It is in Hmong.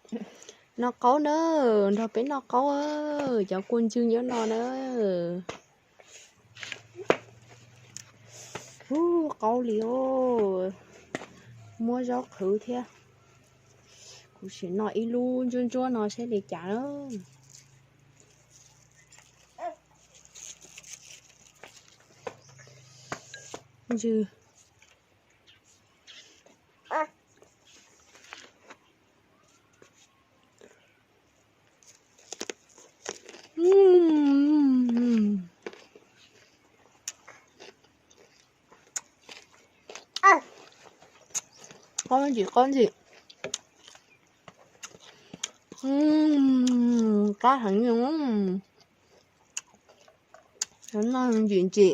Noj qaub na, nrog peb noj qaub, cov kua ntswg nyob no na. Ub, qaub li os, muab zaub qhwv thiab. Kuv sim noj ib lub ntsuab ntsuab no seb li cas na. Ntswg. Qaub ntsim, qaub ntsim. Qab heev, noj ntsim ntsim.